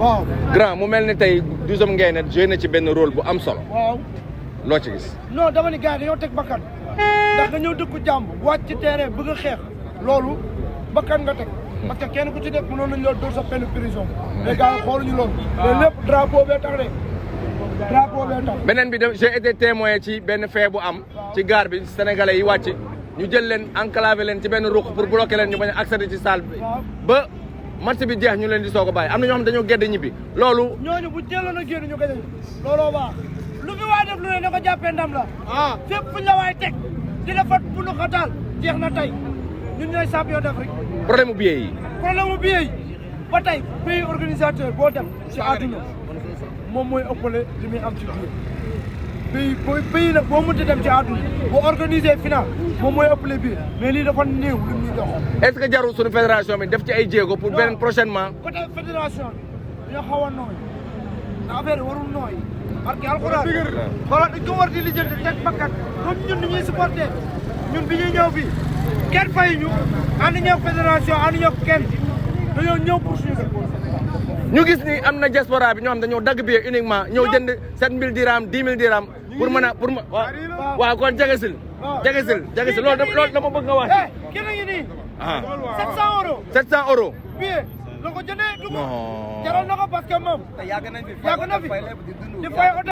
waaw grand mu mel ni tey Douzième Nguéné joué na ci benn rôle bu am solo. waaw. loo ci gis. non dama ni gars yi dañoo teg bakkan ndax dañoo dëkku jàmm wàcc ci terrain bëgg a xeex loolu bakkan nga teg parce que kenn ku ci nekk mënoon nañu la dóor sa peine prison mais gars yi xooluñu loolu mais lépp drapeau bee tax de drapeau bee tax. beneen bi de j'ai été témoin ci benn fee bu am ci gare bi sénégalais yi wàcc ñu jël leen enclavé leen ci benn ruq pour bloquer leen ñu bañ a accéder ci salle bi ba match bi jeex ñu leen di soog a bàyyi am na ñoo xam dañoo gedd ñibbi loolu. ñooñu bu teeloon a génn ñu gañe looloo baax lu fi waay def lu ne da ko jàppee ndam la. fépp fu ñu la waay teg di la fa bunu xataal jeex na tey ñun ñooy champion d'Afrique. problème mu billet yi. problème mu billet yi ba tey pays organisateur boo dem ci àdduna moom mooy ëppale li muy am ci biir pays nag boo mënti dem ci àdduna boo organisé final moom mooy ëppale biir mais lii dafa néew li muy dox. est-ce que jarul suñu fédération bi def ci ay jéego pour beneen prochainement. côté fédération bi ñoo xaw a nooy affaire yi warul nooy. parce que alxuraan xoolal dañ ko war di lijjanti teg bakkat comme ñun ni ñuy supporté ñun bi ñuy ñëw fii kenn fay ñu ànd ñëw fédération ànd ñëw kenn dañoo ñëw pour suñu ñu gis ni am na diaspora bi ñoo xam dañoo dagg billet uniquement ñëw jënd 7000 dirham 10 000 dirham pour mën a waaw kon jegesil loolu dama bëgg nga wax. kenn ngi nii. 700 euros. 700 euros. billet la ko jëndee. non jaral na ko parce que moom. yàgg nañ fi di fay